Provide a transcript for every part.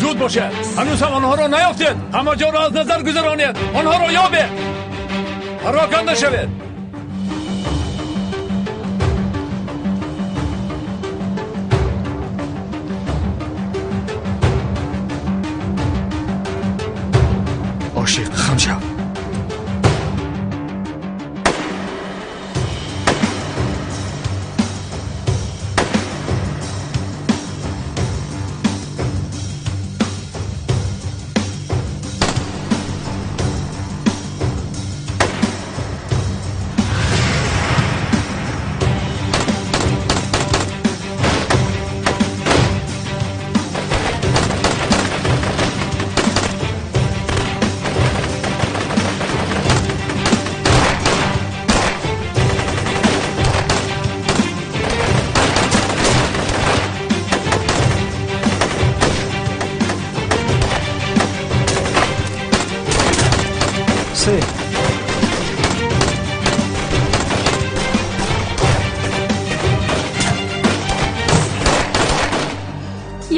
Зуд бошад, ҳанӯз ҳам онҳоро наёфтед. Ҳама ҷоро аз назар гузаронед, онҳоро ёбед. Пароканда шавед. Ошиқ, хам шав.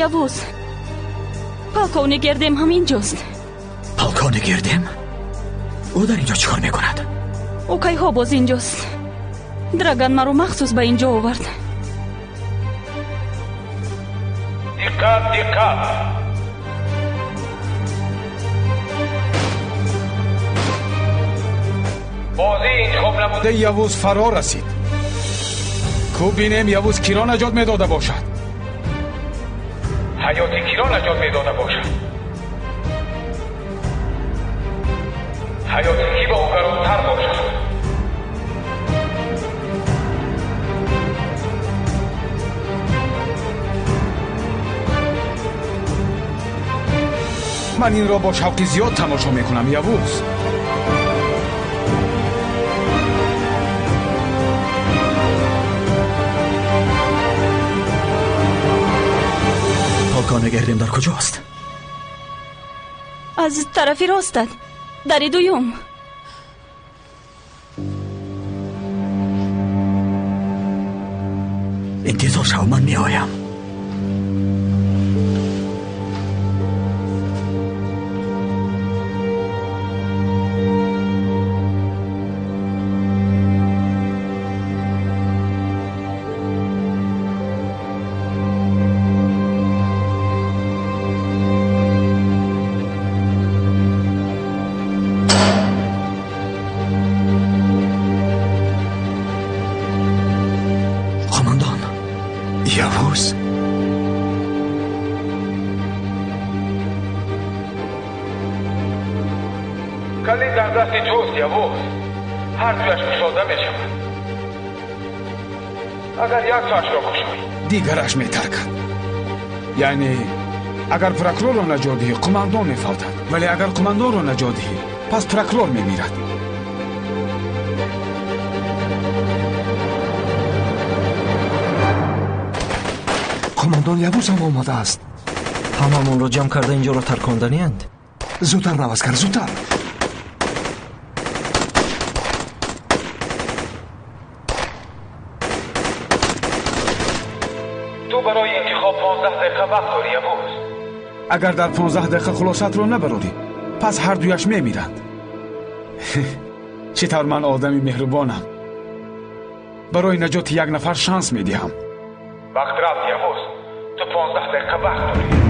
Явуз, полковник Эрдем ҳам инҷост. Полковник Эрдем? Ӯ дар инҷо чӣ кор мекунад? Ӯ кайҳо боз инҷост. Драган маро махсус ба инҷо овард. Диққат, диққат! Бозии интихоб намудаи Явуз фаро расид. Ку бинем Явуз киро наҷот медода бошад? Ҳаёти киро наҷот медода бошад? Ҳаёти ки ба ӯ гаронтар бошад? Ман инро бо шавқи зиёд тамошо мекунам, Явуз. Полковник Эрдем дар куҷост? Аз тарафи ростат, дари дуюм. Интизор шав, ман меоям. Калид дар дасти туст, Явуз. Ҳар дуяш кушода мешавад. Агар яктоашро кушоӣ, дигараш метаркад. Яъне агар прокурорро наҷот диҳӣ, қумандон мефавтад, вале агар қумандонро наҷот диҳӣ, пас прокурор мемирад. Қумандон Явуз ҳам омадааст. Ҳамамонро ҷамъ карда инҷоро тарконданианд. Зудтар рав, аскар, зудтар. Ту барои интихоб 15 дақиқа вақт дорӣ, Явуз. Агар дар 15 дақиқа хулосатро набарорӣ, пас ҳар дуяш мемиранд. Чӣ тавр ман одами меҳрубонам. Барои наҷоти як нафар шанс медиҳам. Вақт рафт, Явуз. Ту 15 дақиқа вақт дорӣ.